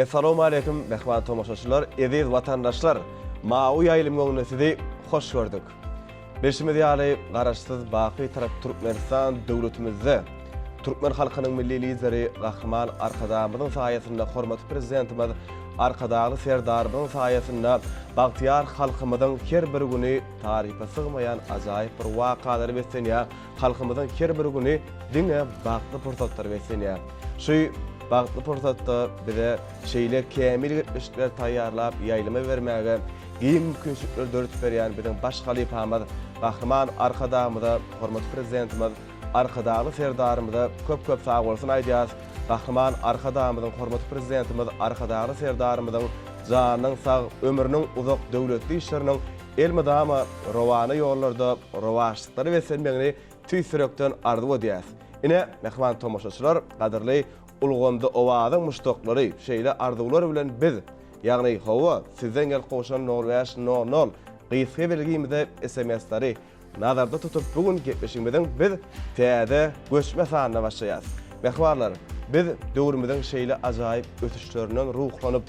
Essalawmaleýkim mähriban tomaşaçylar, eziz watandaşlar! Mawy ýaýlym öňünde sizi hoş gördük. Bilşimiz ýaly, Garaşsyz, baky Tarap Türkmenistan döwletimizde türkmen halkynyň Milli Lideri Gahryman Arkadagymyzyň saýasynda, hormatly Prezidentimiz Arkadagly Serdarymyzyň saýasynda bagtyýar halkymyzyň her bir güni tarypa sygmaýan ajaýyp bir wakalara beslenýär, halkymyzyň her bir güni diňe bagtly pursatlara beslenýär. Şu bagtly pursatda bize şeýle kämil gepleşikleri taýýarlap ýaýlyma bermäge giň mümkinçilikleri döredip berýän biziň baş halypamyz Gahryman Arkadagymyza, hormatly Prezidentimiz Arkadagly Serdarymyza köp-köp sagbolsun aýdýarys. Gahryman Arkadagymyzyň, hormatly Prezidentimiz Arkadagly Serdarymyzyň janynyň sag, ömrüniň uzak, döwletli işleriniň elmydama rowana ýollarda rowaçlyklara beslenmegini tüýs ýürekden arzuw edýäris. Ine, mähriban tomaşaçylar, gadyrly Ulgamda owazyň muşdaklary, şeýle arzuwlar bilen biz, ýagny hawa, sizden gelip gowşan nol bäş nol nol gysga belgimize sms-leri nazarda tutup bu gün gepleşigimiziň biz täze göçme sanyna başlaýarys. Mähribanlar, biz döwrümiziň şeýle ajaýyp ösüşlerinden ruhlanyp,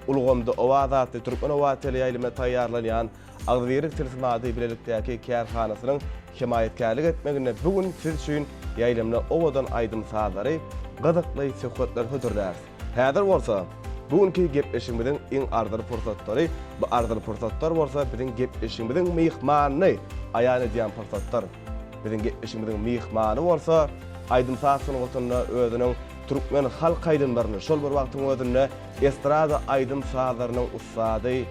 Ulgamda owaz atly Türkmen owazy teleýaýlymyna taýýarlanýan Agzybirlik tilsimady bilelikdäki kärhanasynyň hemaýatkärlik etmeginde bu gün siz üçin ýaýlymda owadan aýdym-sazlary, gyzykly söhbetleri hödürläris. Häzir bolsa, bu günki gepleşigimiziň iň arzyly pursatlary, bu arzyly pursatlar bolsa biziň gepleşigimiziň myhmanyny aýan edýän pursatlar. Biziň gepleşigimiziň myhmany bolsa aýdym-saz sungatynda özüniň türkmen halk aýdymlaryny, şol bir wagtyň özünde estrada aýdym-sazlarynyň ussady,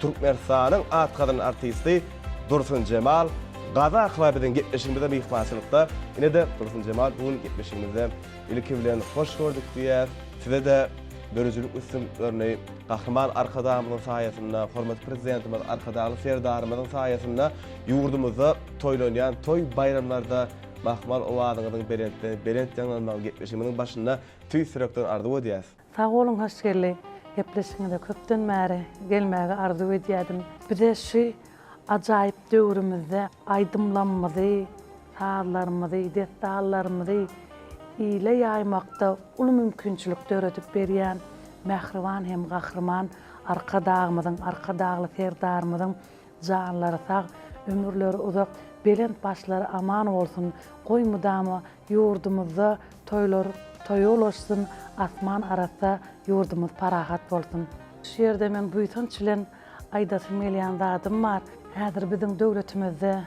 Türkmenistanyň at gazanan artisti Dursunjemal Gazakowa biziň gepleşigimizde myhmançylykda. Ine-de Dursunjemal bu gün gepleşigimizde ilki bilen hoş gördük diýýäs. Size-de döredijilik üstünliklerini Gahryman Arkadagymyzyň saýasynda, hormatly Prezidentimiz Arkadagly Serdarymyzyň saýasynda ýurdumyzda toýlanýan toý-baýramlarda mahmal owazyňyzyň belentden belent ýaňlanmagyny gepleşigimiziň başynda tüýs ýürekden arzuw edýäs. Sag boluň Hoşgeldi. Gepleşigiňize köpden bäri gelmäge arzuw edýädim. Bize şu ajaýyp döwrümizde aýdymlamyzy, sazlarymyzy, dessanlarymyzy ile ýaýmakda uly mümkinçilik döredip berýän mähriban hem gahryman Arkadagymyzyň, Arkadagly Serdarymyzyň janlary sag, ömürleri uzak, belent başlary aman bolsun! Goý mydama Ýurdumyzda toýlar toýa ulaşsyn, asman arassa, ýurdumyz parahat bolsun! Şu ýerde men buýsanç bilen aýdasym gelýän zadym bar. Häzir biziň döwletimizde,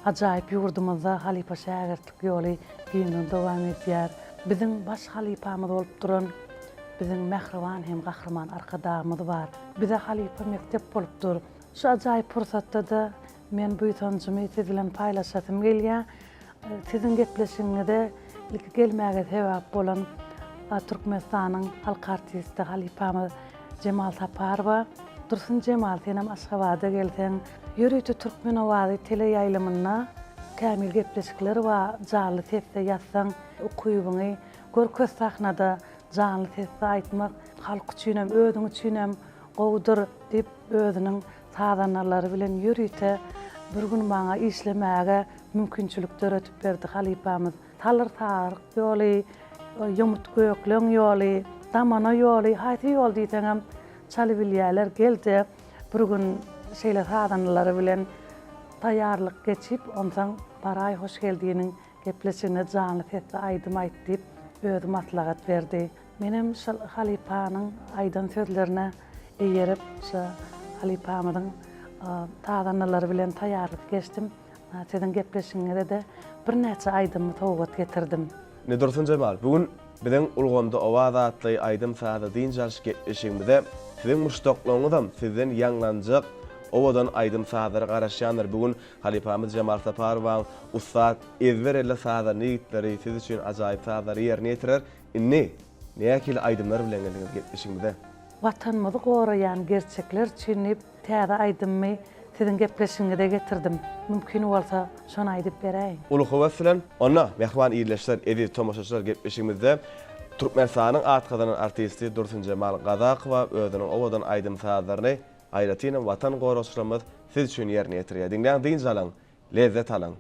ajaýyp ýurdumyzda halypa-şägirtlik ýoly giňden dowam edýär. Biziň baş halypamyz bolup duran biziň mähriban hem Gahryman Arkadagymyz bar. Bize halypa mekdep bolup dur. Şu ajaýyp pursatda-da Men buýsanjymy siz bilen paýlaşasym gelýär. Siziň gepleşigiňize ilki gelmäge sebäp bolan Türkmenistanyň halk artisti halypamyz Jemal Saparowa. Dursun Jemal, senem Aşgabada gelseň, ýörite Türkmen owazy teleýaýlymynda kämil gepleşikler bar, janly sesde ýazsaň, ukybyňy görkez sahnada janly sesde aýtmak halk üçinem, özüň üçinem gowudyr diýip, özüniň Sazandalary bilen ýörite bir gün maňa işlemäge mümkinçilik döredip berdi halypamyz. Salyr Saryk ýoly, Ýomut Gökleň ýoly, Damana ýoly, haýsy ýol diýseňem çalybilýärler. Gel-de bir gün şeýle sazandalary bilen taýýarlyk geçip, onsoň baraý Hoşgeldiniň gepleşigine janly sesli aýdym aýt diýip, özi maslahat berdi. Menem şol halypanyň aýdan sözlerine eýerip, şo halypamyzyň sazandalary bilen taýýarlyk geçdim. Siziň gepleşigiňize-de birnäçe aýdymy sowgat getirdim. Indi Dursunjemal, bu gün biziň Ulgamda owaz atly aýdym-sazly dynç alyş gepleşigimize siziň muşdaklaryňyzam sizden ýaňlanjak owadan aýdym-sazlara garaşýandyr. Bu gün halypamyz Jemal Saparowaň ussat, ezber elli sazanda ýigitleri siz üçin ajaýyp sazlary ýerine ýetirer. Indi nähili aýdymlar bilen geldiňiz gepleşigimize? Watanymyzy goraýan gerçekler üçin diýip täze aýdymymy siziň gepleşigiňize getirdim. Mümkin bolsa şony aýdyp beräýiň. Uly höwes bilen. Onda, mähriban ildeşler, eziz tomaşaçylar gepleşigimizde Türkmenistanyň at gazanan artisti Dursunjemal Gazakowa özüniň owadan aýdym-sazlaryny, aýratynam Watan goragçylarymyz siz üçin ýerine ýetirýär. Diňläň, dynç alyň! Lezzet alyň!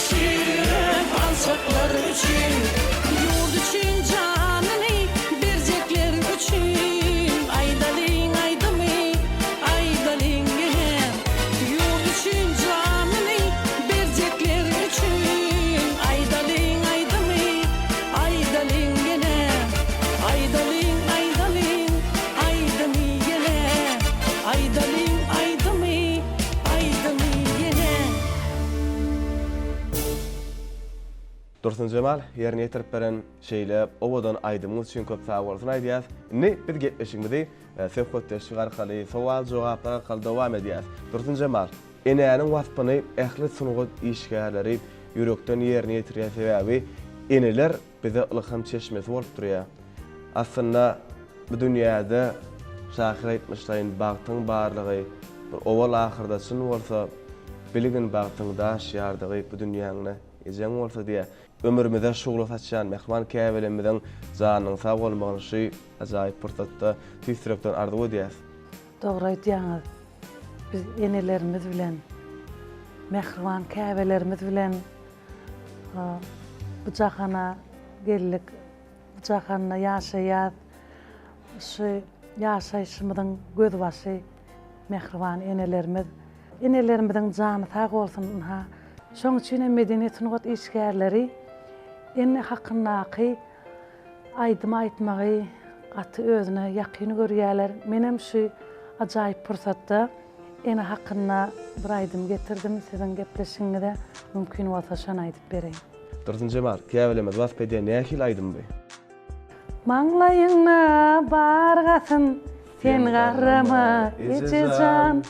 Eşrep alçaklar üçin. Ýurt üçin janyny berjekler üçin aýdalyň aýdymy, aýdalyň ýene. Ýurt üçin janyny berjekler üçin aýdalyň aýdymy, aýdalyň ýene. Aýdalyň, aýdalyň aýdymy ýene. Aýdalyň aýdymy, aýdymy ýene. Dursunjemal, ýerine ýetirip beren şeýle owadan aýdymyňyz üçin köp sag bolsun aýdýas. Indi biz gepleşigimizi söhbetdeşlik arkaly, sowal-jogaplar arkaly dowam edýäs. Dursunjemal, enäniň waspyny ähli sungat işgärleri ýürekden ýerine ýetirýär sebäbi eneler bize ylham çeşmesi bolup durýar. Aslynda bu dünýäde şahyr aýtmyşlaýyn bagtyň barlygy bir owal-ahyrda çyn bolsa, bilgin bagtyň daş ýardygy bu dünýäňde ejeň bolsa diýýär. Ömrümize şugla saçýan mähriban käbelemmiziň janynyň sag bolmagyny şu ajaýyp pursatda tüýs ýürekden arzuw edýäs. Dogry aýdýaňyz. Biz enelerimiz bilen, mähriban käbelerimiz bilen Bu jahana geldik, bu jahanda ýaşaýas. Şu ýaşaýşymyzyň gözbaşy mähriban enelerimiz. Enelerimiziň jany sag bolsun, ynha, şoň üçin hem medeniýet-sungat işgärleri ene hakyndaky aýdym aýtmagy gaty özüne ýakyn görýärler. Menem şu ajaýyp pursatda Ene hakynda bir aýdym getirdim siziň gepleşigiňize, mümkin bolsa şony aýdyp bereýin. Dursunjemal, käbelemizi wasp edýän nähili aýdym bu? Maňlaýyňda bar gasyn, sen garrama, eje jan.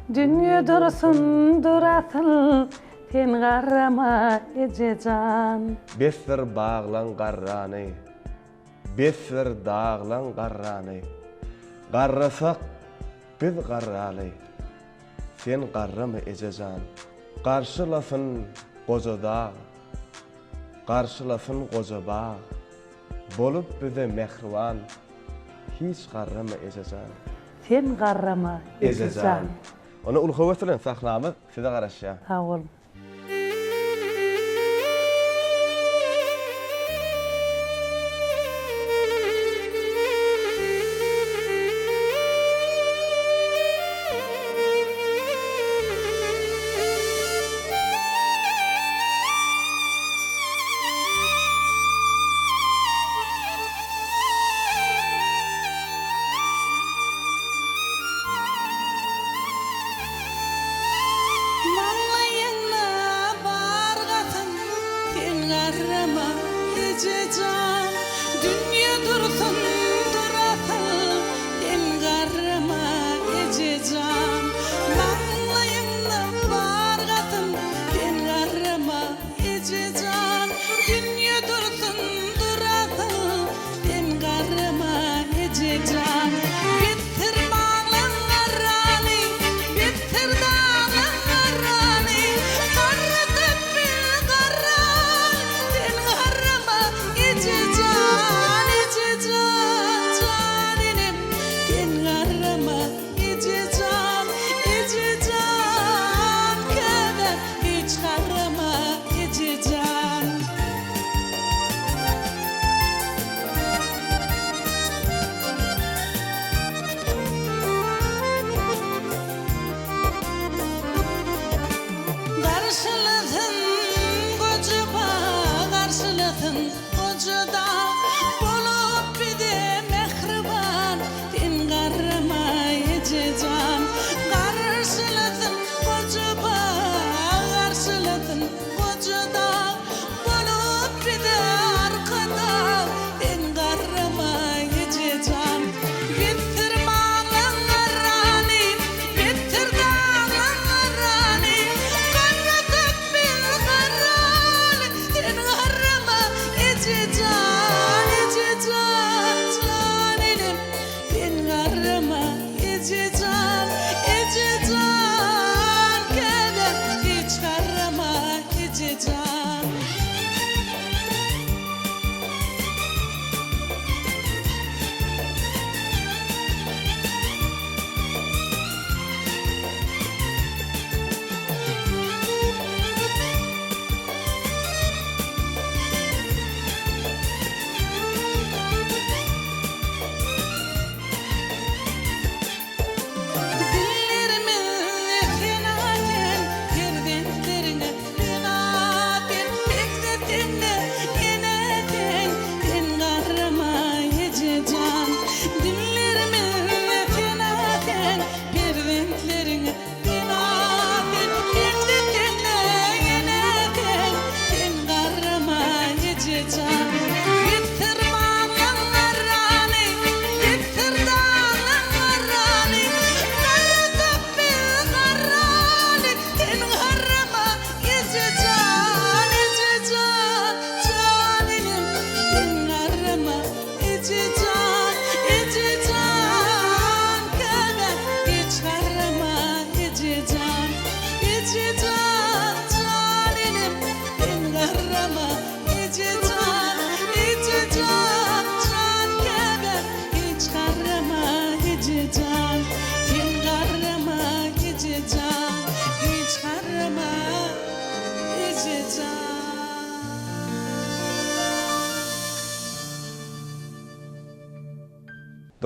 Dünýe dursun, dur asyl, sen garrama, eje jan. Besdir baglaň garrany, besdir daglaň garrany. Garrasak Biz garraly, sen garrama eje jan. Garşylasyn goja dag, garşylasyn goja bag, Bolup bize mähriban, hiç garrama eje jan. Sen garrama eje jan. Onda uly höwes bilen sahnamyz size garaşýar. Sag boluň. Maňlaýyňda bar gasyn, sen garrama, eje jan. Dünýe dursun, dur asyl, sen garrama, eje jan. Maňlaýyňda bar gasyn, sen garrama, eje jan. Dünýe dursun, dur asyl, Sen garrama eje jan. Besdir baglaň garrany, Besdir daglaň garrany. Garradyp bil garran, Sen garrama eje jan, Eje jan, jan enem. Sen garrama eje jan, Eje jan, käbäm, hiç garrama eje jan. Garşylasyn goja bag, garşylasyn goja dag, Bolup bize mähriban, sen garrama eje jan. Garşylasyn goja bag, garşylasyn goja dag, Bolup bize arkadag, sen garrama eje jan. Besdir baglaň garrany, besdir daglaň garrany, Garradyk biz garrany, sen garrama eje jan, eje jan, jan enem. Sen garrama eje jan, eje jan, käbäm hiç garrama eje jan.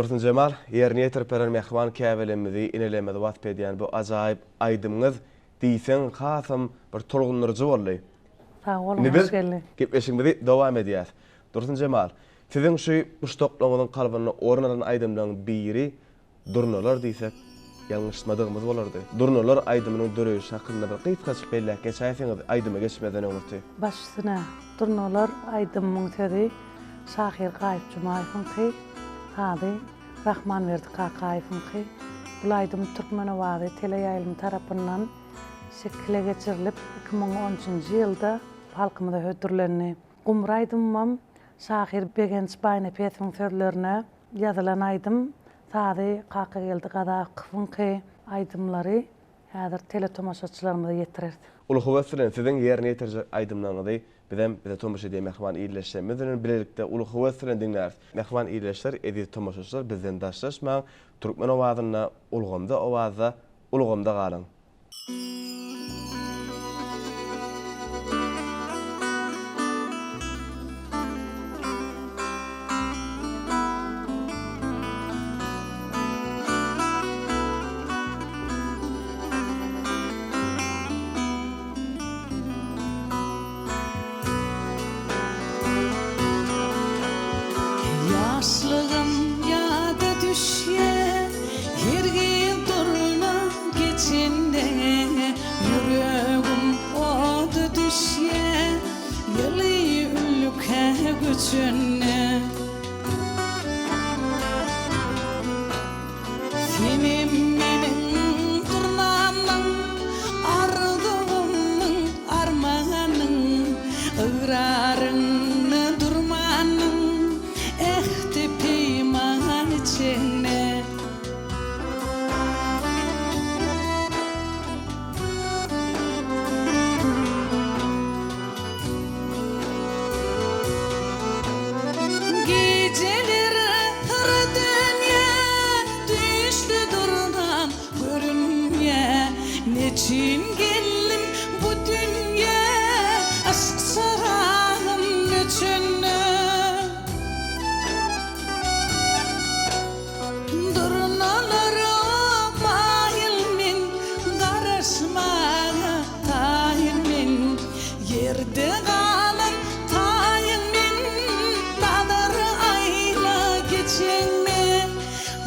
Dursunjemal, ýerine ýetirip beren mähriban käbelemmizi, enelerimizi wasp edýän bu ajaýyp aýdymyňyz diýseň hasam bir tolgundyryjy boldy. Sag boluň, Indi biz hoş geldi. gepleşigimizi dowam edýäs. Dursunjemal, siziň şu muşdaklaryňyzyň kalbynda orun alan aýdymlaryň biri Durnalar diýsek, ýalňyşmadygymyz bolardy. Durnalar aýdymynyň döreýşi hakynda bir gysgajyk belläp geçäýseňiz, aýdyma geçmezden öňürti. Baş üstüne, Durnalar aýdymyň sözi şahyr Gaýyp Jumaýewiňki, sazy Rahmanberdi Kakaýewiňki. Bul aýdym Türkmen owazy teleýaýlymy tarapyndan şekile geçirilip, 2013-nji ýylda halkymyza hödürlendi. Gumry aýdymymam şahyr Begenç Baýnepesowyň sözlerine Ýazylan aýdym sazy Kakageldi Gazakowyňky aýdymlary häzir teletomaşaçylarymyza ýetireris. Uly höwes bilen siziň ýerine ýetirjek aýdymlaryňyzy bizem bize tomaşa edýän mähriban ildeşlerimiz bilen bilelikde uly höwes bilen diňläris. Mähriban ildeşler eziz tomaşaçylar bizden daşlaşmaň Türkmen owazynda ulgamda owazda ulgamda galyň. Ýaşlygym ýada düşýär, hergiz durna geçende, Ýüregim oda düşýär, ýyly ülkä göçende. Senem meniň durnamyň, arzuwymyň armanyň, Ygraryňda durmanyň, ähdi-peýman içinde. Gijeler syra dönýär, Düýşde durnam görünýär. Neçün geldim bu dünýä, Yşk çyragym öçende. Durnalara maýyl men, Garaşmaga taýyn men. Ýerde galan taýyn men, Nazar aýla geçeňde,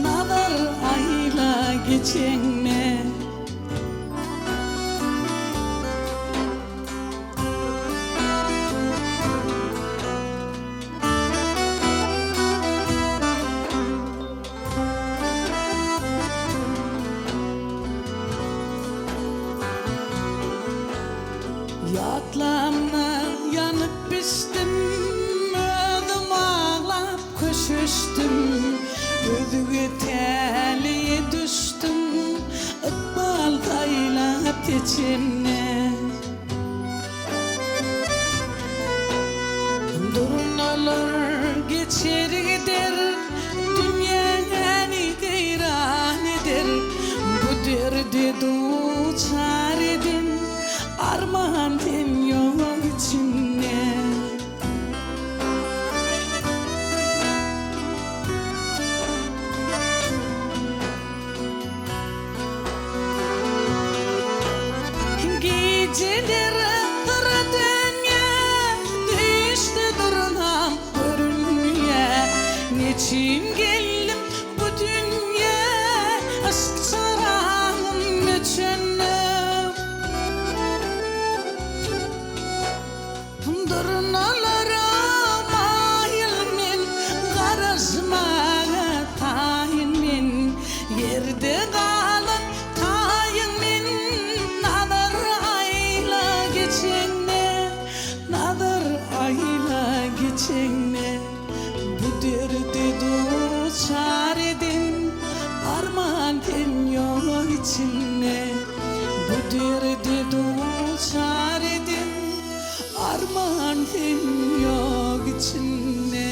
Nazar aýla geçeňde. Ýatlamda ýanyp bişdim, Özüm aglap köşeşdim, Özge täleýe düşdüm, Ykbal saýlap seçende. Durnalar geçer gider, Dünýäni weýran eder. Bu derde duçar eden, Arman sen ýok içinde. Gijeler gyra dönýär, Düýşde durnam görünýär. Neçün geldim bu dünýä, Yşk çyragym öçende. Durnalara maýyl men, Garaşmaga taýyn men. Ýerde galan taýyn men, Nazar aýla geçeňde, Nazar aýla geçeňde. Bu derde duçar eden, Arman sen ýok içinde. Bu derde duçar eden, Arman sen ýok içinde.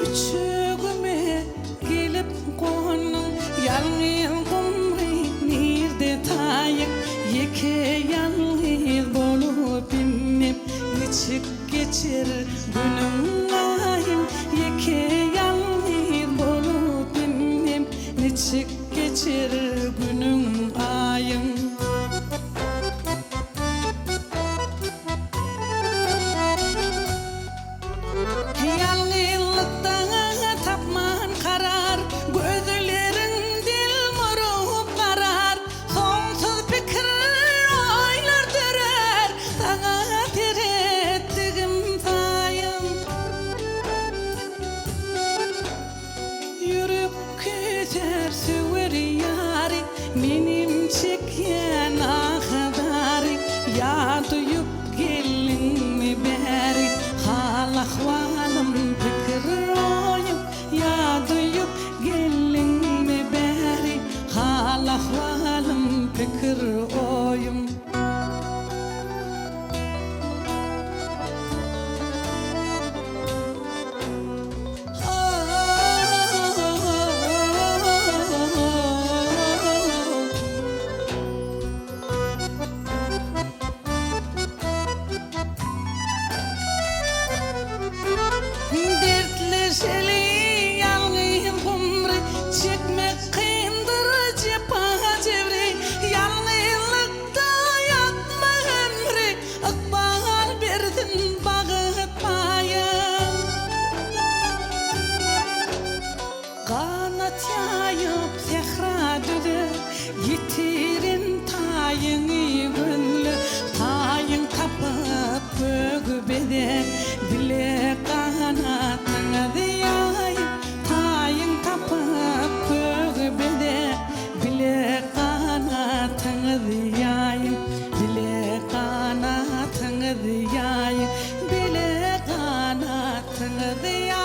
Üçegime gelip gonduň, Ýalňyz gumry nirde taýyň, Ýeke ýalňyz bolup indem, Niçik geçer. geçer günüň aýyň Ýeke ýalňyz bolup indem niçik geçer günüň aýyň. Ýalňyzlykda tapman karar, Gözleriň delmuryp garar, Soňsuz pikir oýlar dörär, Saňa seretdigim saýyn. Ýürek küýsär söwer ýary, Menem çekýän ahy-zary, Ýa duýup geldiňmi bäri, Hal-ahwalym, pikir-oýum, Ýa duýup geldiňmi bäri, Hal-ahwalym, pikir-oýum. Dertleşeli ýalňyz gumry, Çekmek kyndyr jepa-jebri, Ýalňyzlykda ýatma ömri, Ykbal bersin bagyt paýyn. Ganat ýaýyp sähra düze, Ýitiren taýyňy gözle, Taýyň tapyp gögi beze, Bile ganatyňyzy ýaýyp, Taýyň tapyp gögi beze, Bile ganatyňyzy ýaýyň, Bile ganatyňyzy ýaýyň, Bile ganatyňyzy ýaýyň.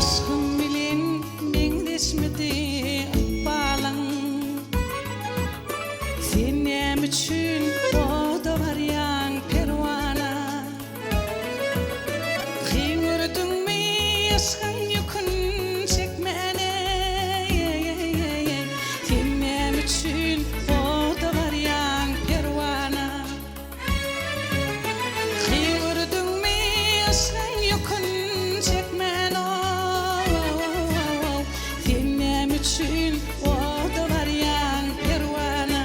Yşgym bilen meňzeşmidi ykbalyň? Sen näme üçin oda barýaň perwana? Kyn gördüňmi yşgyň ýükün çekmäne? Sen näme üçin oda barýaň perwana? Kyn gördüňmi yşgyň ýükün çekmän ow Sen näme üçin oda barýaň perwana?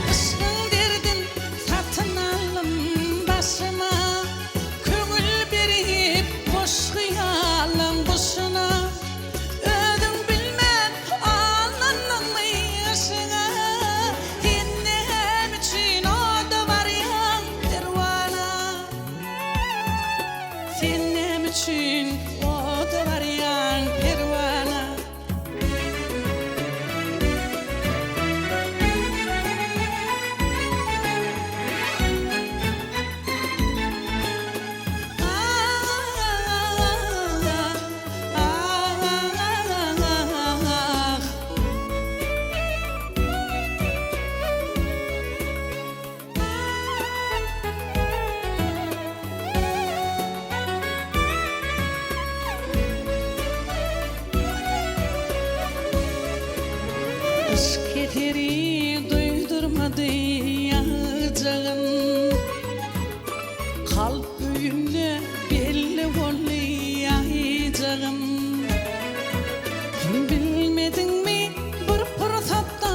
Yşgyň derdin satyn aldym başyma, Köňül berip boş hyýallaň guşuna. Özüň bilmän aldandyňmy yşyga, Sen näme üçin oda barýaň perwana? Sen näme üçin oda barýaň perwana? Yşk keseri duýdurmady ýagjagyn Kalp öýünde belli boldy ýaýjagym Bilmediňmi bir pursatda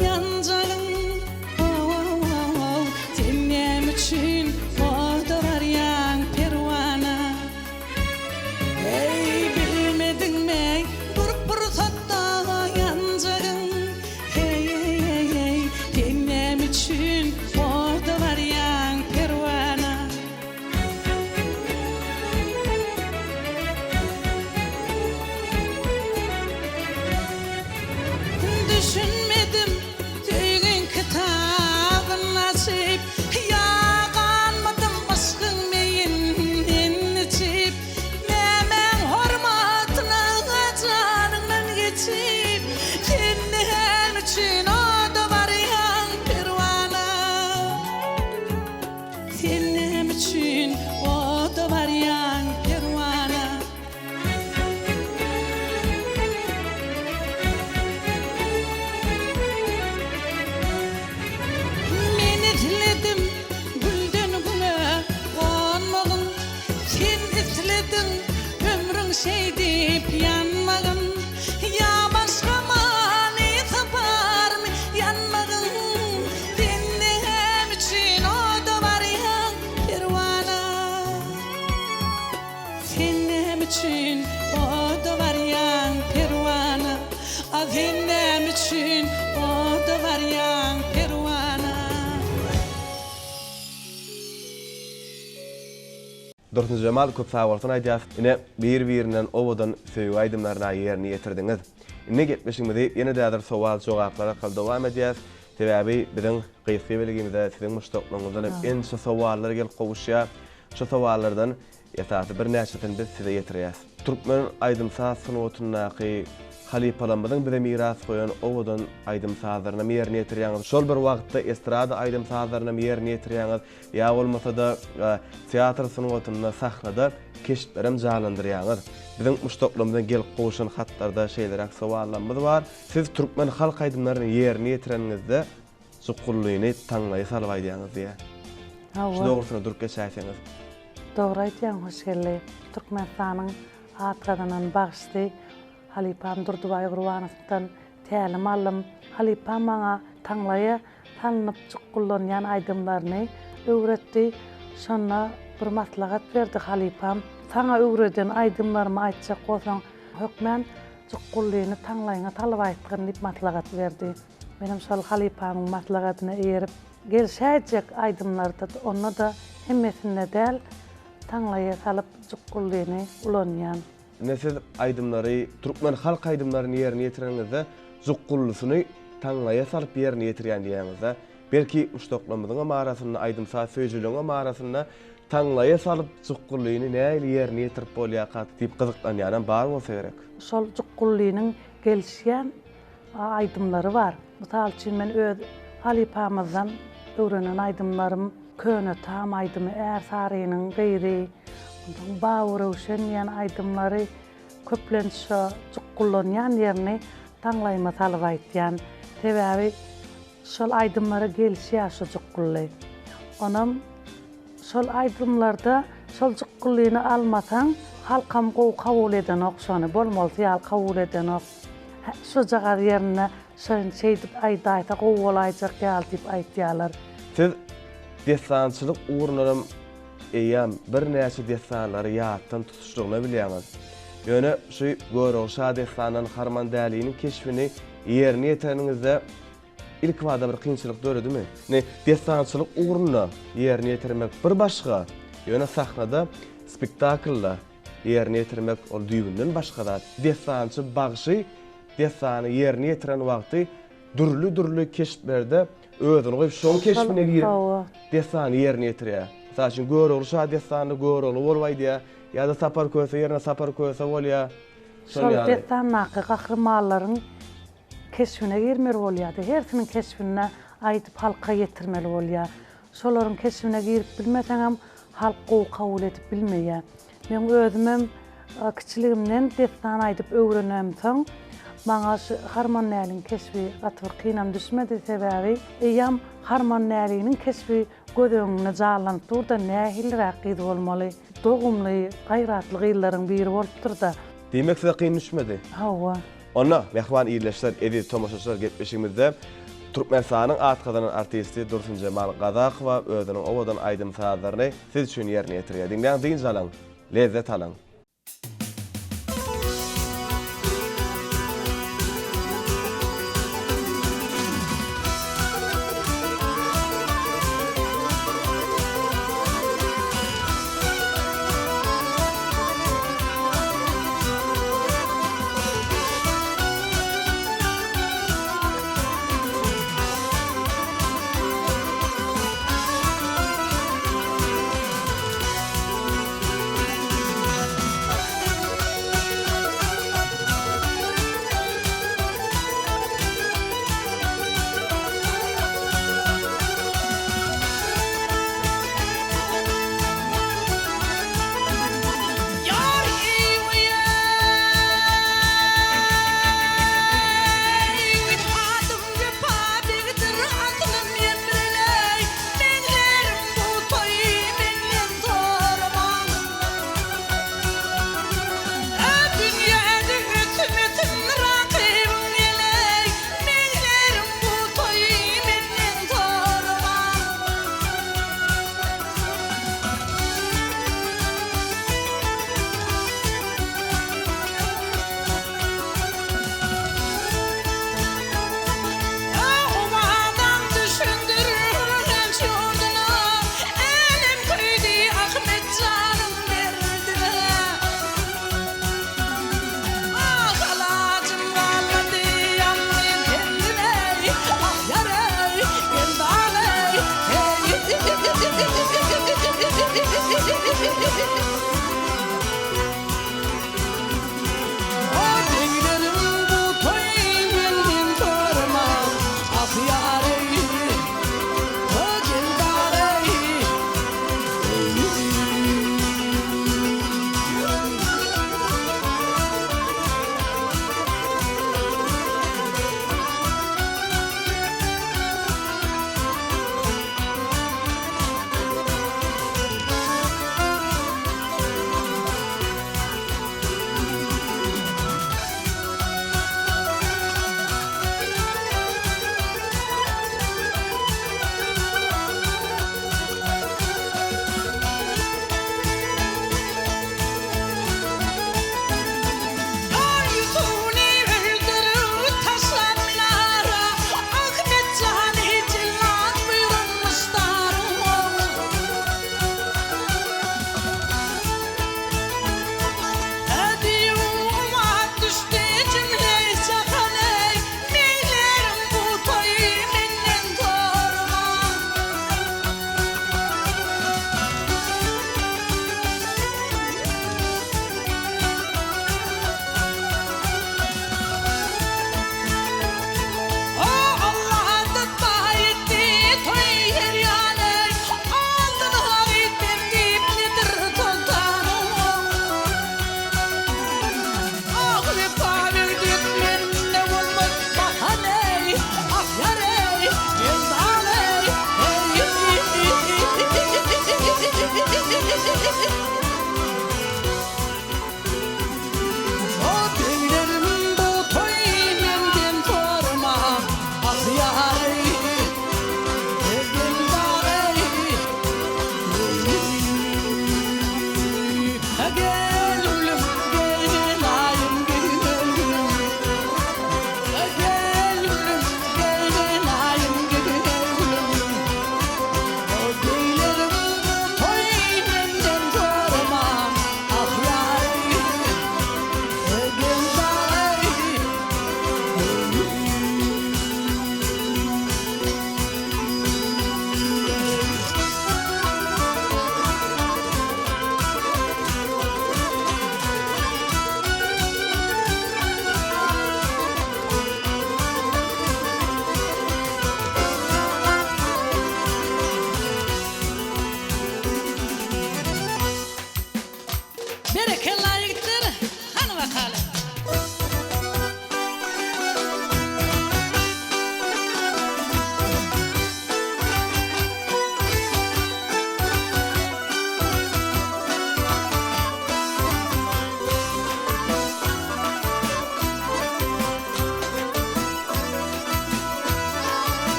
ýanjagyn Ow-ow-ow, sen näme üçin oda barýaň perwana? Eý, bilmediňmi bir pursatda ýanjagyn? Heý-heý-heý, sen näme üçin. Dursunjemal köp sagbolsun aýdýas. Ine bir-birinden owadan söýgi aýdymlaryna ýerine ýetirdiňiz. Indi gepleşigimizi ýene-de häzir sowal-jogaplar arkaly dowam edýäs. Sebäbi biziň gysga belgimize siziň muşdaklaryňyzdan hem ençe sowallar gelip gowuşýar. Şu sowallardan esasy birnäçesini biz size ýetirýäs. Türkmen aýdym-saz sungatyndaky halypalarymyzyň bize miras goýan owadan aýdym-sazlarynam ýerine ýetirýäňiz. Şol bir wagtda estrada aýdym-sazlarynam ýerine ýetirýäňiz. Ýa bolmasa-da teatr sungatynda sahnada keşplerem janlandyrýaňyz. Biziň muşdaklarymyzdan gelip gowşan hatlarda şeýleräk sowallarymyz bar. Siz türkmen halk aýdymlaryny ýerine ýetireniňizde Jukgullyny taňlaýa salyp aýdýaňyz diýýär. Hawa. Şu dogrusynda durup geçäýseňiz. Dogry aýtýaň Hoşgeldi. Türkmenistanyň at gazanan bagşysy halypam Durdybaý Gurbanowdan tälim aldym. Halypam maňa taňlaýa salnyp jukgullanýan aýdymlaryny öwretdi. Şonda bir maslahat berdi halypam. Saňa öwreden aýdymlarymy aýtjak bolsaň, hökmän jukgullyny taňlaýyňa salyp aýtgyn diýip maslahat berdi. Menem şol halypamyň maslahatyna eýerip, gelşäýjek aýdymlarda, onda-da hemmesinde däl, taňlaýa salyp jukgullyny ulanýan. Ine siz aýdymlary, türkmen halk aýdymlaryny ýerine ýetireniňizde jukgullysyny taňlaýa salyp ýerine ýetirýän diýýäňizde. Belki muşdaklarymyzyňam arasynda, aýdym-saz söýüjileriňem arasynda taňlaýa salyp jukgullyny nähili ýerine ýetirip bolýarka diýip gyzyklanýanam bar bolsa gerek. Şol jukgullynyň gelişýän aýdymlary bar. Mysal üçin men öz halypamyzdan öwrenen aýdymlarym Köne tam aýdymy, Ärsarynyň gyzy, onsoň Babyröwşen diýen aýdymlary köplenç şo jukgullanýan ýerini taňlaýyma salyp aýtýan. Sebäbi şol aýdymlara gelişýär şo jukgully. Onam Şol aýdymlarda şol jykgyllyny almasaň halkam gowy kabul edenok şony bolmalysy ýaly kabul edenok. Şujagaz ýerinde şony şeýdip aýdaýsa gowy bolaýjak ýaly diýip aýtýarlar. Siz dessançylyk ugrundanam eýýäm birnäçe dessanlary ýatdan tutuşlygyna bilýäňiz. Ýöne şu Görogly şa dessanyndan Harmandäliniň keşbini ýerine ýetireniňizde Ilkibada bir kynçylyk döredimi? Indi dessançylyk ugrunda ýerine ýetirmek bir başga, ýöne sahnada spektaklda ýerine ýetirmek ol düýbünden başga zat. Dessançy bagşy dessany ýerine ýetiren wagty dürli-dürli keşplerde özüni goýup şoň keşbine girip dessany ýerine ýetirýär. Mysal üçin Görogly şa dessanyny Görogly bolup aýdýar ýa-da Sapar Köse ýerine Sapar Köse bolýar. Şol dessandaky gahrymanlaryň Keşbine girmeli bolýardy. Hersiniň keşbinde aýdyp halka ýetirmeli bolýar. Şolaryň keşbine girip bilmeseňem halk gowy kabul edip bilmeýär. Meň özümem kiçiligimden dessan aýdyp öwrenemsoň maňa şu Harmandäliniň keşbi gaty bir kynam düşmedi. Sebäbi eýýäm Harmandäliniň keşbi göz öňünde janlanyp dur-da nähiliräk gyz bolmaly. Dogumly, gaýratly gyzlaryň biri bolupdyr-da. Diýmek size kyn düşmedi? Hawa. Onda, mähriban ildeşler, eziz tomaşaçylar gepleşigimizde Türkmenistanyň at gazanan artisti Dursunjemal Gazakowa özüniň owadan aýdym-sazlaryny siz üçin ýerine ýetirýär. Diňläň, dynç alyň, lezzet alyň!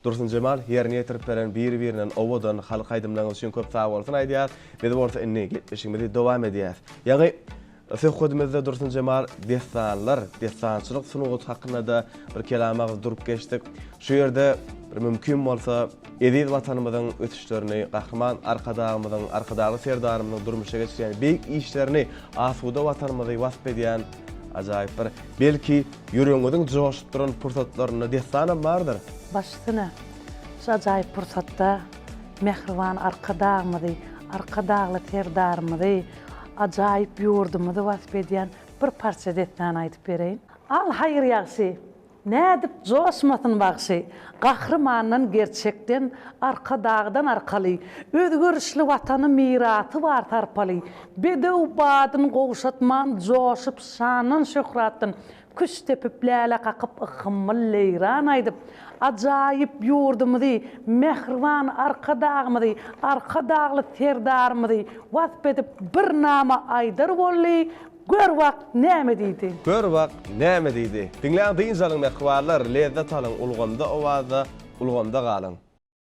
Dursunjemal, ýerine ýetirip beren biri-birinden owadan halk aýdymlaryňyz üçin köp sagbolsun aýdýas. Biz bolsa indi gepleşigimizi dowam edýäs. Ýaňy söhbedimizde Dursunjemal dessanlar, dessançylyk sungaty hakynda-da bir kelam agyz durup geçdik. Şu ýerde bir mümkin bolsa eziz Watanymyzyň ösüşlerini, Gahryman Arkadagymyzyň, Arkadagly Serdarymyzyň durmuşa geçirýän beýik işlerini, asuda Watanymyzy wasp edýän ajaýyp bir, belki, ýüregiňiziň joşup duran pursatlarynda dessanam bardyr. Baş üstüne, şu ajaýyp pursatda mähriban Arkadagymyzy, Arkadagly Serdarymyzy, ajaýyp ýurdumyzy wasp edýän bir parça dessan aýdyp bereýin. Al haýyr ýagşy, Nädip joşmasyn bagşy, Gahrymandan gerçekden, Arkadagdan arkaly, Özgerişli Watany mirasy bar sarpaly, Bedew badyn gowşatman joşup şandan şöhratdan, Küşt depip läle kakyp yhhymmyl leýran aýdyp, Ajaýyp ýurdumyzy, mähriban Arkadagymyzy, Arkadagly Serdarymyzy wasp edip bir nama aýdar boldy, Gör bak näme diýdi. Gör bak näme diýdi. Diňläň dynç alyň mähribanlar, lezzet alyň ulgamda owazda, ulgamda galyň.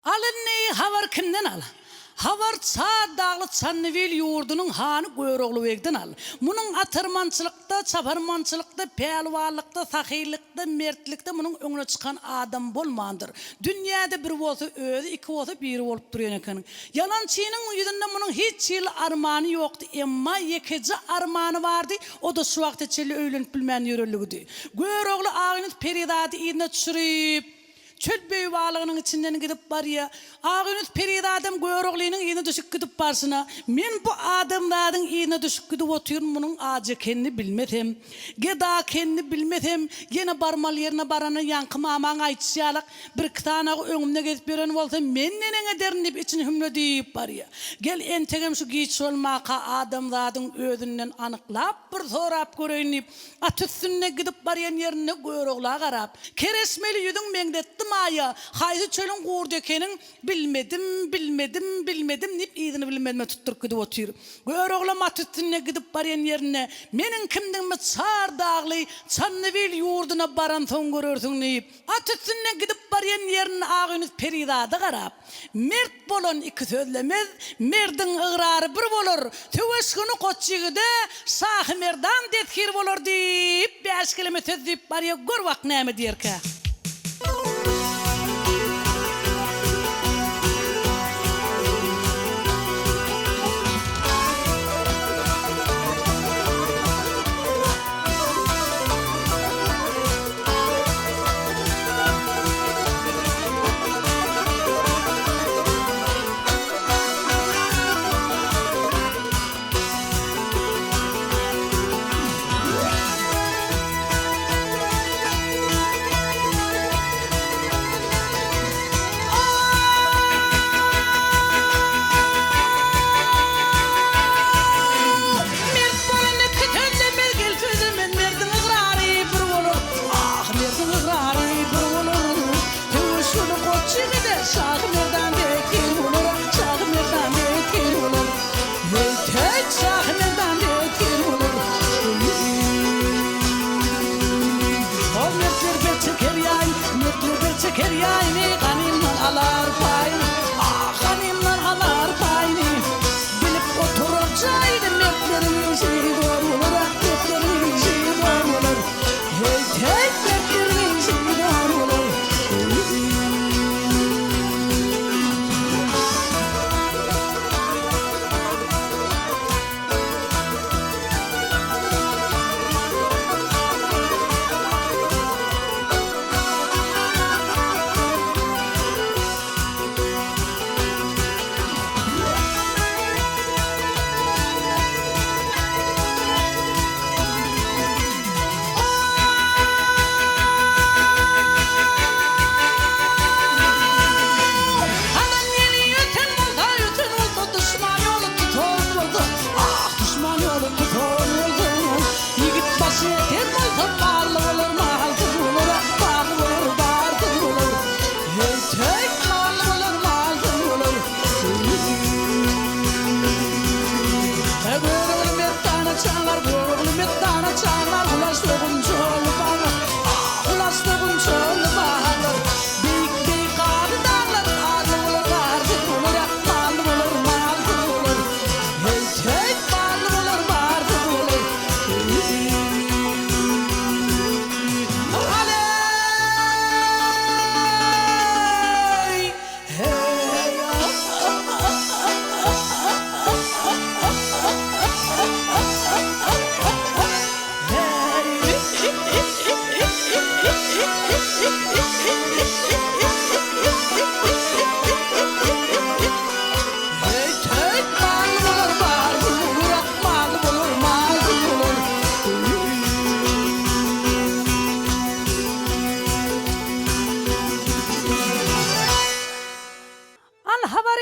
Al indi habar kimden al. Habar Çad dagly Çandybil ýurdunyň hany Görogly begden al. Munuň atyrmançylykda, çaparmançylykda, pälwanlykda, sahylykda, mertlikde munuň öňüne çykan adam bolmandyr. Dünýäde bir bolsa özi, iki bolsa biri bolup durýan eken. Ýalançynyň ýüzünde munuň hiç hili armany ýokdy, emma ýekeje armany bardy, o-da şu wagta çenli öýlenip bilmän ýörenligidi. Görogly Agynus perizady yzyna düşürip, çöl beýewalygynyň içinden gidip barýar. Agynus perizadam Göroglynyň yzyna düşüp gidip barşyna, Men bu adamzadyň yzyna düşüp gidip otyryn, munuň ajy ekenini bilmesem, geda ekenini bilmesem, ýene barmaly ýerine baranda ýaňky mamaň aýdyşy ýalak, Bir-iki sanagy öňümde gezip ýören bolsa, men neneň ederin diýip içini hümledip barýar. Gel, entegem şu giç bolmaka adamzadyň özünden anyklap bir sorap göreýin diýip, at üstünde gidip barýan ýerinde Görogla garap, Kereşmeli ýüzüň meňzetdi maýa, haýsy çölüň gurdy ekeniň, bilmedim, bilmedim, bilmedim diýip yzyny bilmezime tutduryp gidip otyr. Göroglam at üstünde gidip barýan ýerinde, Meniň kimdigimi çar dagly Çandybil ýurduna baransoň görersiň diýip, At üstünde gidip barýan ýerinde Agynus perizada garap, Mert bolan iki sözlemez, merdiň ygrary bir bolar, söweş güni goç ýigide Şahymerdan destgir bolar diýip, bäş keleme söz diýip barýa, gör bak näme diýerkä.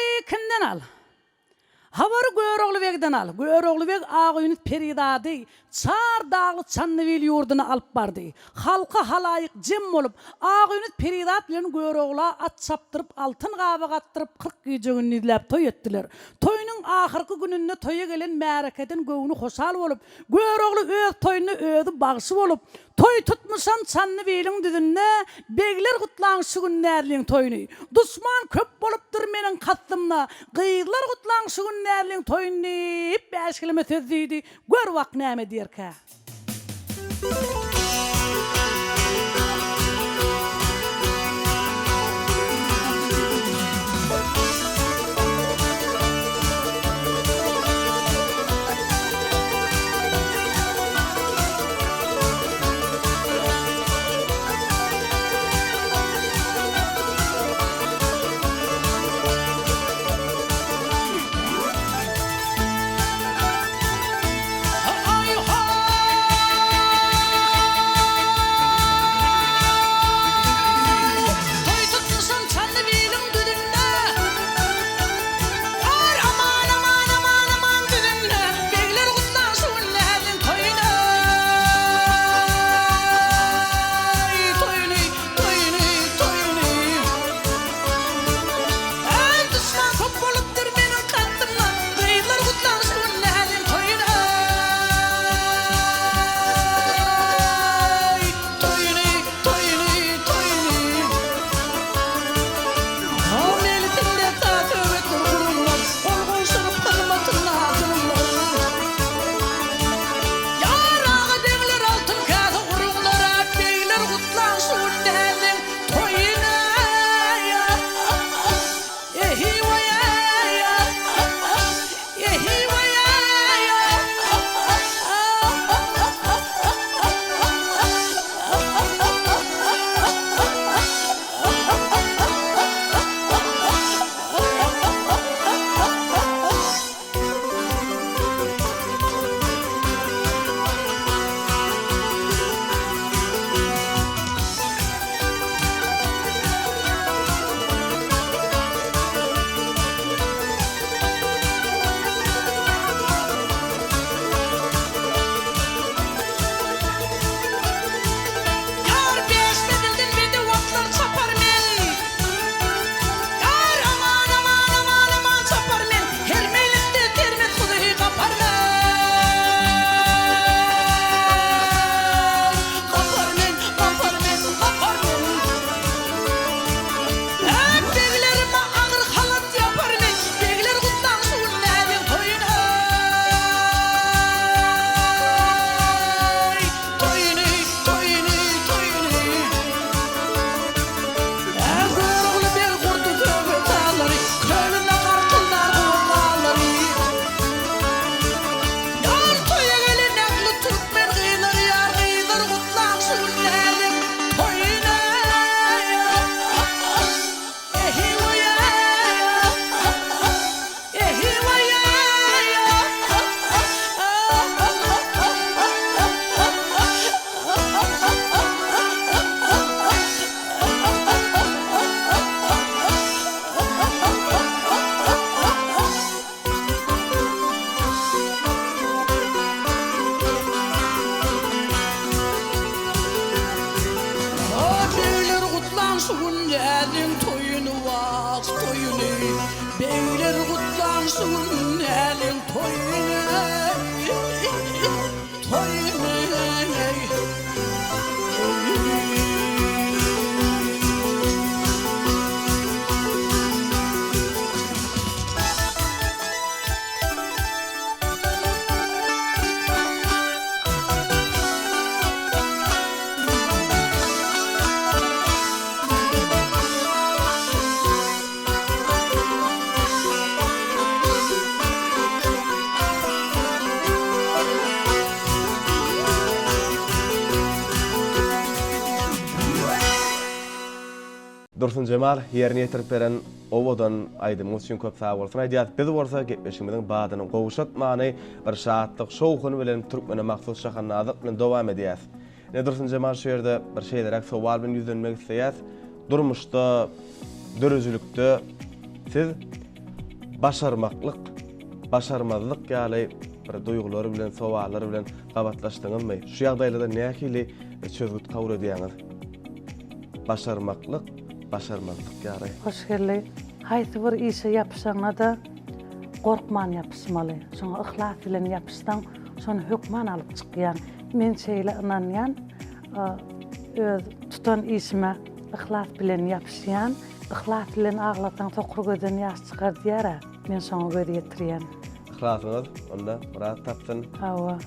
Habary kimden al? Habary Görogly begden al. Görogly beg Agöýnüz perizady çar dagly Çandybil ýurduna alyp bardy. Halka halaýyk jem bolup, Agöýnüz perizat bilen Görogla at çapdyryp, altyn gaba gatdyryp, 40 gije-gündizläp toý etdiler. Toýunyň ahyrky gününde toýa gelen märekeden göwni hoşal bolup, Görogly öz toýunda özi bagşy bolup, Toý tutmuşam Çandybiliň düzünde, Begler gutlaň şu gün näzliň toýuny. Duşman köp bolupdyr meniň kastymda, Gyzlar gutlaň şu gün näzliň toýuny diýip, bäşkeleme söz diýdi, gör bak näme diýerkä. Toý tutmuşam Çandybiliň düzünde. Ar aman aman aman aman düzünde. Begler gutlan şu gün näziň toýuny. Toýuny, toýuny, toýuny. Eý duşman köp bolupdyr meniň kastymda. Gyzlar gutlan şu gün näziň toýuny. Toýuny, toýuny, toýuny. Melisimde saz-söhbetler gurulmaz, Gol gowşuryp hyzmatynda durulmaz. Ýar aga begler altyn käse uruňlar, Begler gutlaň şu gün näziň toýuny. Ehi-weý-eý, ehi-weý-eý. Ýar bäşmedilden bedew atlar çapar men. Ýar aman aman aman aman çapar men. Her meýlisde termez guzy gapar men. Gapar men, gapar men, gapar men. Äý beglerime agyr halat ýapar men. Begler gutlaň şu gün näziň toýuny. Toýuny, toýuny, toýuny. Ä Görogly beg gurdy söhbet sazlary, Kölünde garkyldar gowgalary. Ýar toýa gelen ähli türkmen gyzlary, Ýar gyzlar gutlaň şu gün näzik toýuny. Begler gutlaň şu gün näziň toýuny wah toýuny Begler gutlaň şu gün näziň toýuny toýuny Dursunjemal ýerine ýetirip beren owadan aýdymyňyz üçin köp sag bolsun aýdýas. Biz bolsa gepleşigimiziň badyny gowşatmany bir şatlyk, şowhun bilen türkmene mahsus şahandazlyk bilen dowam edýäs. Ine Dursunjemal şu ýerde bir şeýleräk sowal bilen ýüzlenmek isleýäs. Durmuşda, döredijilikde siz. Başarmaklyk, başarmazlyk ýaly bir duýgular bilen, sowallar bilen gabatlaşdyňyzmy? Şu ýagdaýlarda nähili çözgüt kabul edýäňiz? Başarmaklyk, başarmazlyk ýaly. Hoşgeldi. Haýsy bir işe ýapyşaňda-da gorkman ýapyşmaly. Şoňa yhlas bilen ýapyşsaň, şony hökman alyp çykýaň. Men şeýle ynanýan, öz tutan işime yhlas bilen ýapyşýan. Yhlas bilen aglasaň sokur gözden ýaş çykar diýýär-ä. Men şoňa göz ýetirýän. Yhlasyňyz onda myrat tapsyn. Hawa.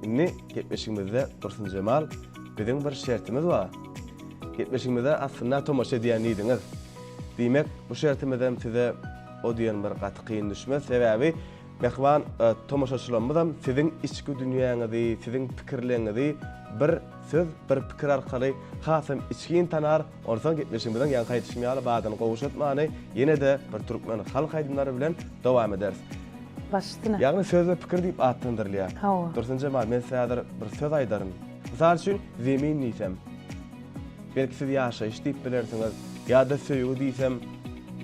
Indi gepleşigimizde Dursunjemal biziň bir şertimiz bar. Gepleşigimize aslynda tomaşa edýän diýdiňiz. Diýmek, bu şertimizem size o diýen bir gaty kyn düşmez. Sebäbi mähriban tomaşaçylarymyzam siziň içki dünýäňizi, siziň pikirleriňizi bir söz, bir pikir arkaly hasam içgin tanar. Onsoň gepleşigimiziň ýaňky aýdyşym ýaly badyny gowşatmany ýene-de bir türkmen halk aýdymlary bilen dowam ederis. Baş üstüne. Ýagny söz we pikir diýip atlandyrylýar. Hawa. Dursunjemal, men size häzir bir söz aýdaryn. Mysal üçin, zemin diýsem, belki siz ýaşaýyş diýip bilersiňiz, ýa-da söýgi diýsem,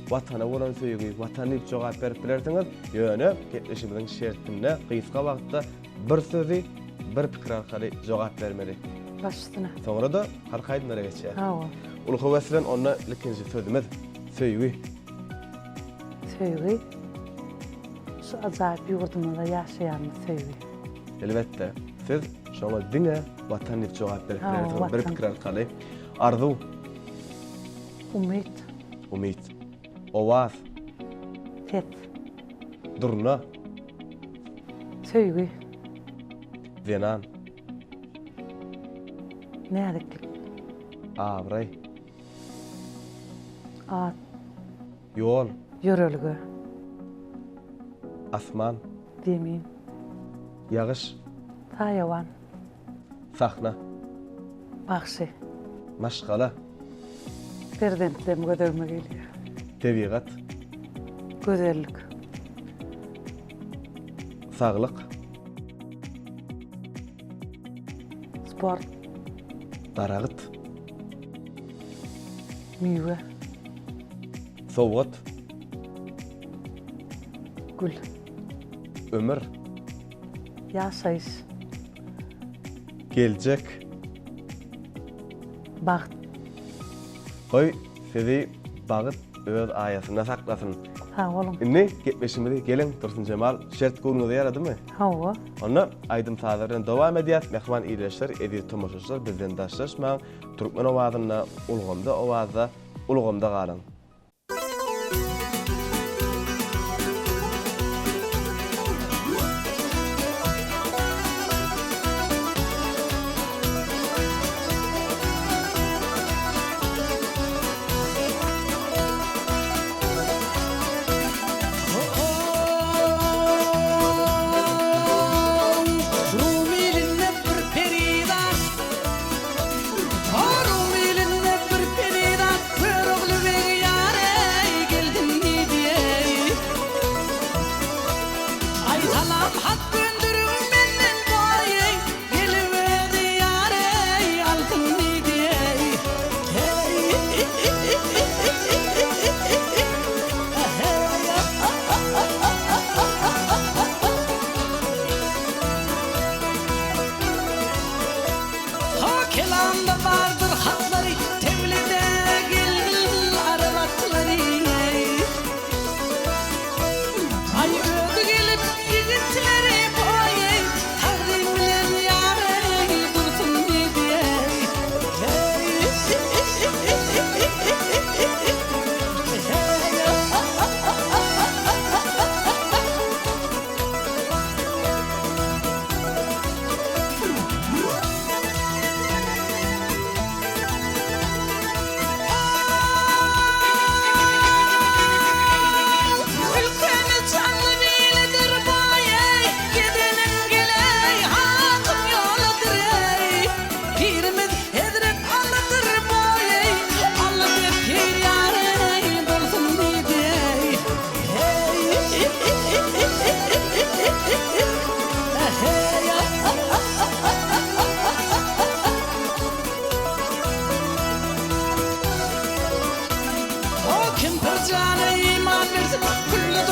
Watana bolan söýgi, Watan diýip jogap berip bilersiňiz. Ýöne gepleşigimiziň şertinde gysga wagtda bir sözi bir pikir arkaly jogap bermeli. Baş üstüne. Soňra-da halk aýdymlara geçýäris. Hawa. Uly höwes bilen onda ilkinji sözümiz, söýgi. Söýgi şu ajaýyp ýurdumyzda ýaşaýanymyz söýgi. Elbetde, siz şoňa diňe Watan diýip jogap berip bilersiňiz bir pikir arkaly. Arzuw. Umyt. Umyt. Owaz. Ses. Durna. Söýgi. Zenan. Näziklik. Abraý. At. Ýol. Ýörelge. Asman. Zemin. Ýagyş. Saýawan. Sahna. Bagşy. Maşgala. Perzentlerim göz öňüme gelýär. Tebigat. Gözellik. Saglyk. Sport. Daragyt. Miwe. Sowgat. Gül. Ömür. Ýaşaýyş. Geljek. Bagt. Goý, sizi bagt öz aýasynda saklasyn. Sag boluň. Indi gepleşigimizi geliň Dursunjemal şert göwnüňize ýaradymy? Hawa. Onda aýdym-sazlar bilen dowam edýäs. Mähriban ildeşler, eziz tomaşaçylar bizden daşlaşmaň. Türkmen owazynda, ulgamda owazda, ulgamda galyň. Rum ilinde bir perizat Rum ilinde bir perizat Görogly begi.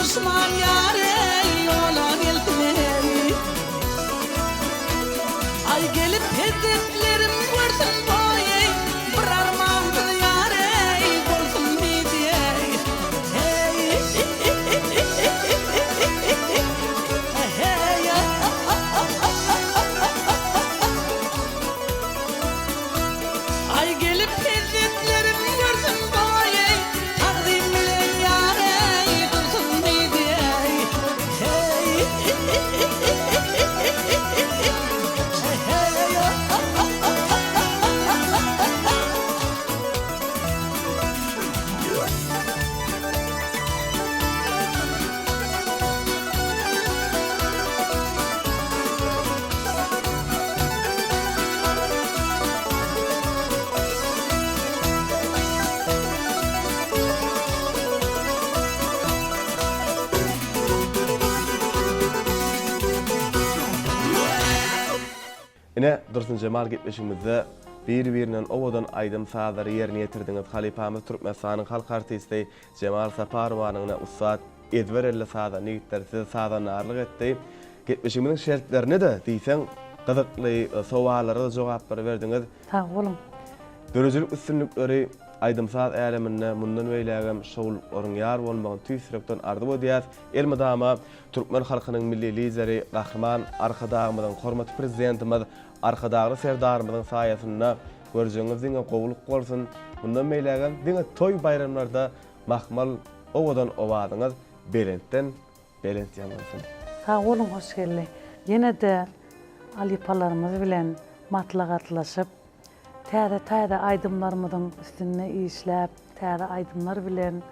duşman ýar eý, ýola gelsin eý. Aý gelip hezretlerim görsün boý eý, bir armansyz ýar eý, bolsun diýdi eý. Heý. Heý. Aý gelip hezretlerim görsün boý eý, Tagzym bilen ýar eý, dursun diýdi eý. Heý. Ine, Dursunjemal gepleşigimizde bir-birinden owadan aýdym-sazlary ýerine ýetirdiňiz. Halypamyz Türkmenistanyň halk artisti Jemal Saparowanyň ine ussat, ezber elli sazanda ýigitleri size sazandarlyk etdi. Gepleşigimiziň şertlerine-de diýseň gyzykly sowallara-da jogaplary berdiňiz. Sag boluň. Döredijilik üstünlikleri, aýdym-saz äleminde mundan beýlägem şowlulyklaryň ýar bolmagyny tüýs ýürekden arzuw edýäs. Elmydama türkmen halkynyň Milli Lideri Gahryman Arkadagymyzyň, hormatly Prezidentimiz Arkadagly Serdarymyzyň saýasynda görjegiňiz diňe gowulyk bolsun. Mundan beýlägem diňe toý-baýramlarda mahmal owadan owazyňyz belentden belent ýaňlansyn. Sag boluň Hoşgeldi. Ýene-de alypalarymyz bilen maslahatlaşyp, täze-täze aýdymlarymyzyň üstünde işläp, täze aýdymlar bilen,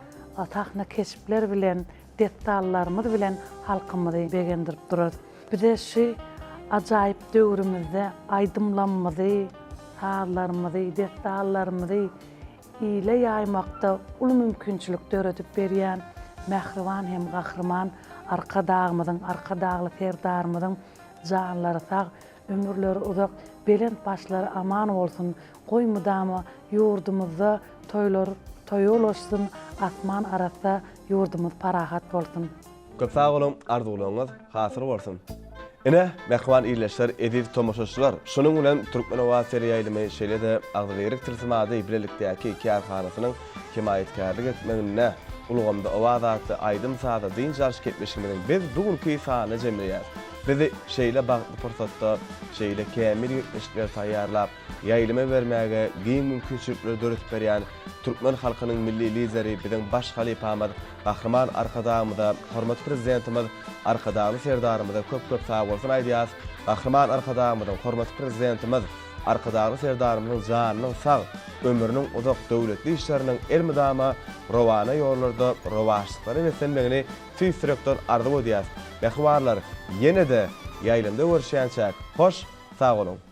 sahna keşpler bilen, dessanlarymyz bilen halkymyzy begendirip durarys. Bize şu ajaýyp döwrümizde aýdymlamyzy, sazlarymyzy, dessanlarymyzy ile ýaýmakda uly mümkinçilik döredip berýän mähriban hem Gahryman Arkadagymyzyň, Arkadagly Serdarymyzyň janlary sag, ömürleri uzak, belent başlary aman bolsun! Goý mydama ýurdumyzda toýlar toýa ulaşsyn, asman arassa, ýurdumyz parahat bolsun! Köp sag boluň, arzuwlaryňyz hasyl bolsun! Ine, mähriban ildeşler, eziz tomaşaçylar, şunuň bilen Türkmen Owaz teleýaýlymy şeýle-de Agzybirlik tilsimady bilelikdäki kärhanasynyň hemaýatkärlik etmeginde Ulgamda owaz atly aýdym-sazly dynç alyş gepleşigimiziň biz bu günki sanyny jemleýäris. Bizi şeýle bagtly pursatda şeýle kämil gepleşikleri taýýarlap, ýaýlyma bermäge giň mümkinçilikleri döredip berýän türkmen halkynyň Milli Lideri biziň baş halypamyz Gahryman Arkadagymyza, hormatly Prezidentimiz Arkadagly Serdarymyza köp-köp sagbolsun aýdýarys. Gahryman Arkadagymyzyň, hormatly Prezidentimiz Arkadagly Serdarymyzyň janynyň sag, ömrüniň uzak, döwletli işleriniň elmydama rowana ýollarda rowaçlyklara beslenmegini tüýs ýürekden arzuw edýäris. Mähribanlar, ýene-de ýaýlymda görüşýänçäk, hoş sag boluň!